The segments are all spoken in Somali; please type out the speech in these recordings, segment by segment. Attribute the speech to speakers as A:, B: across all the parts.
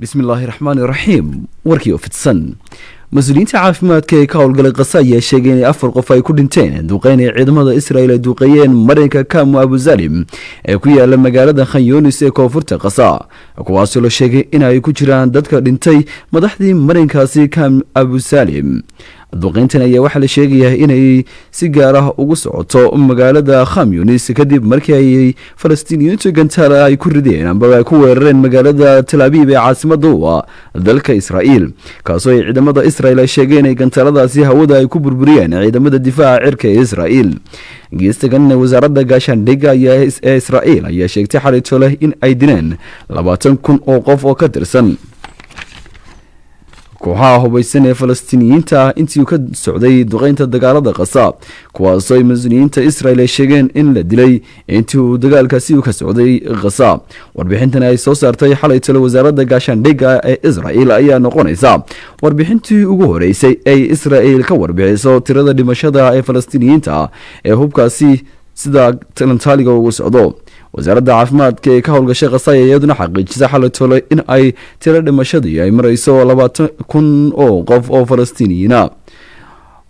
A: Bismillaahi raxmaani raxiim. Warkii oo fidsan. Mas-uuliyiinta caafimaadka ee ka howlgalay Qasa ayaa sheegay inay 4 qof ay ku dhinteen duqeyn ay ciidamada Israel ay duqeeyeen marinka Kamu Abuzalim ee ku yaala magaalada Khan Yunis ee koonfurta Qasa, kuwaasoo la sheegay in ay ku jiraan dadka dhintay madaxdii marinkaasi Kam Abusalim. Duqeyntan ayaa waxaa la sheegayaa inay si gaar ah ugu socoto magaalada Kham Yunis kadib markii ay Falastiiniyiintu gantaala ay ku rideen ambaba ay ku weerareen magaalada Tel Abiib ee caasimada u ah dalka Israa'iil, kaasoo ay ciidamada Israel ay sheegeen inay gantaaladaasi hawada ay ku burburiyeen ciidamada difaaca cirka ee Israa'iil. Geestagan, wasaaradda gaashaandhigga ee Israa'iil ayaa sheegtay xalito leh in ay dileen 20,000 oo qof oo ka tirsan kooxaha hubaysan ee Falastiiniyiinta intii ka socday duqeynta dagaalada Qasa, kuwaasoo ay mas-uuliyiinta Israel ay sheegeen in la dilay intii uu dagaalkaasi ka socday Khasa. Warbixintan ay soo saartay xalay tale wasaaradda gaashaandhigga ee Israel ayaa noqonaysa warbixintii ugu horeysay ay Israel ka warbixiso tirada dhimashada ee Falastiiniyiinta ee hubkaasi sida talantaaliga ugu socdo. Wasaaradda caafimaadka ee ka howlgashay Qasa ayaa iyaduna xaqiijisay xalay tole in ay tiro dhimashadii ay marayso 20,000 oo qof oo Falastiiniyiina,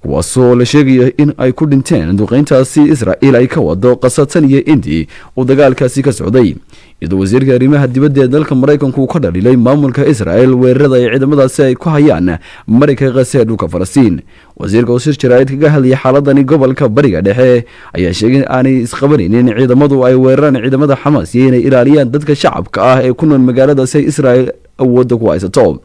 A: kuwaasoo la sheegayo in ay ku dhinteen duqeyntaasi Israa'iil ay ka wado Qasa tan iyo intii uu dagaalkaasi ka socday, iyadoo wasiirka arrimaha dibadda ee dalka Maraykanku uu ka dhaliilay maamulka Israel weerarada ay ciidamadaasi ay ku hayaan marinka Qasa ee dhulka Falastiin. Wasiirka oo shir jaraa'id kaga hadlayay xaaladani gobolka Bariga Dhexe ayaa sheegay in aanay isqabanaynin ciidamadu ay weeraraan ciidamada Xamaas iyo inay ilaaliyaan dadka shacabka ah ee ku nool magaaladaasi ay Israel awoodda ku haysato.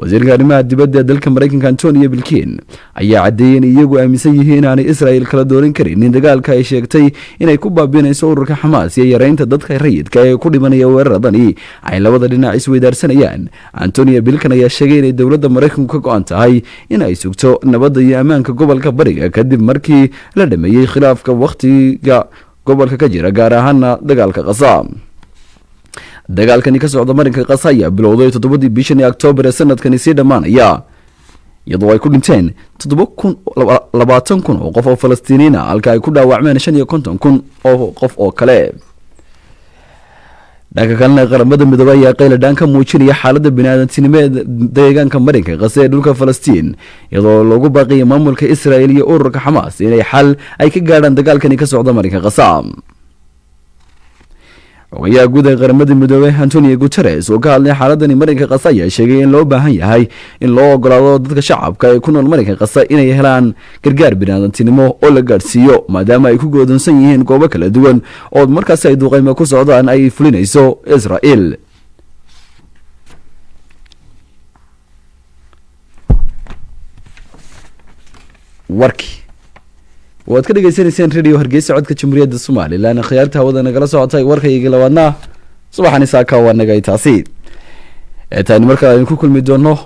A: Wasiirka arrimaha dibadda ee dalka Maraykanka Antonio Blinken ayaa caddeeyey in iyagu aaminsan yihiin inaanay Israel kala dooran karinin dagaalka ay sheegtay inay ku baabiinayso ururka Xamaas iyo yareynta dadka rayidka ee ku dhimanaya weeraradani ay labada dhinac isweydaarsanayaan. Antonio Blinken ayaa sheegay inay dowladda Maraykanku ka go-an tahay in ay sugto nabadda iyo ammaanka gobolka Bariga kadib markii la dhameeyey khilaafka wakhtiga gobolka ka jira, gaar ahaana dagaalka Qasa. Dagaalkani ka socda marinka Qasa ayaa bilowday 7dii bishan Octoobar ee sanadkani sii dhammaanaya, iyadoo ay ku dhinteen 7 kun 20,000 oo qof oo Falastiiniina, halka ay ku dhaawacmeen 55,000 oo qof oo kale. Dhanka kalena, Qaramada Midoobey ayaa qayladhaan ka muujinaya xaaladda biniaadantinimo ee deegaanka marinka Qase ee dhulka Falastiin, iyadoo loogu baaqaya maamulka Israel iyo ururka Xamaas inay xal ay ka gaadhaan dagaalkani ka socda marinka Qasa. Xogayaha guud ee Qaramada Midoobey Antonio Guteres oo ka hadlay xaaladani marinka Qasa ayaa sheegay in loo baahan yahay in loo ogolaado dadka shacabka ee ku nool marinka Qasa inay helaan gargaar biniaadantinimo oo la gaadhsiiyo, maadaama ay ku goodonsan yihiin goobo kala duwan oo markaasi ay duqeymo ku socdaan ay fulinayso Israel. Warkii waad ka dhegeysanayseen Radio Hargeysa, codka Jamhuuriyadda Somaliland. Khiyaarta hawada nagala socotay, warkaygii labaadna subaxani saaka waa nagay taasi. Taani markale aynu ku kulmi doono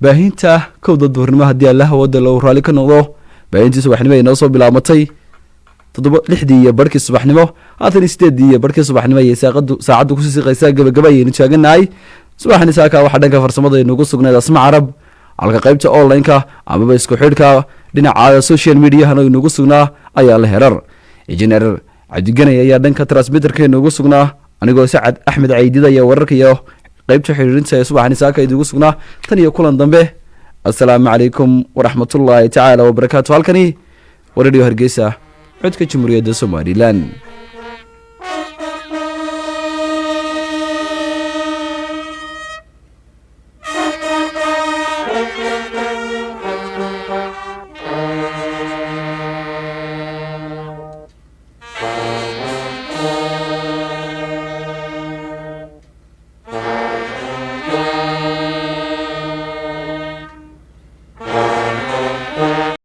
A: baahinta 1da duhurnimo, haddii alla hawada lou raalli ka noqdo. Baahintii subaxnimo ay noo soo bilaabatay 7, 6dii iyo barhkii subaxnimo, haatan 8dii iyo barhkii subaxnimo ayay saaqadu saacaddu kusii siqaysaa, gabagaba ayaynu taaganahay. Subaxani saaka waxaa dhanka farsamada aynugu sugnayd Asma Carab, halka qaybta online-ka amaba isku xidhka dhinaca social mediahana inugu sugnaa ayaa la herar. Injineer Cabdiganay ayaa dhanka transmitterka inugu sugnaa. Anigoo Sacad Axmed Caydid ayaa wararka iyo qaybta xiriirinta ee subaxani saaka idigu sugnaa. Tan iyo kulan dambe, assalaamu calaykum waraxmatullaahi tacaala wabarakaatu. Halkani waa Radio Hargeysa, codka Jamhuuriyadda Somaliland.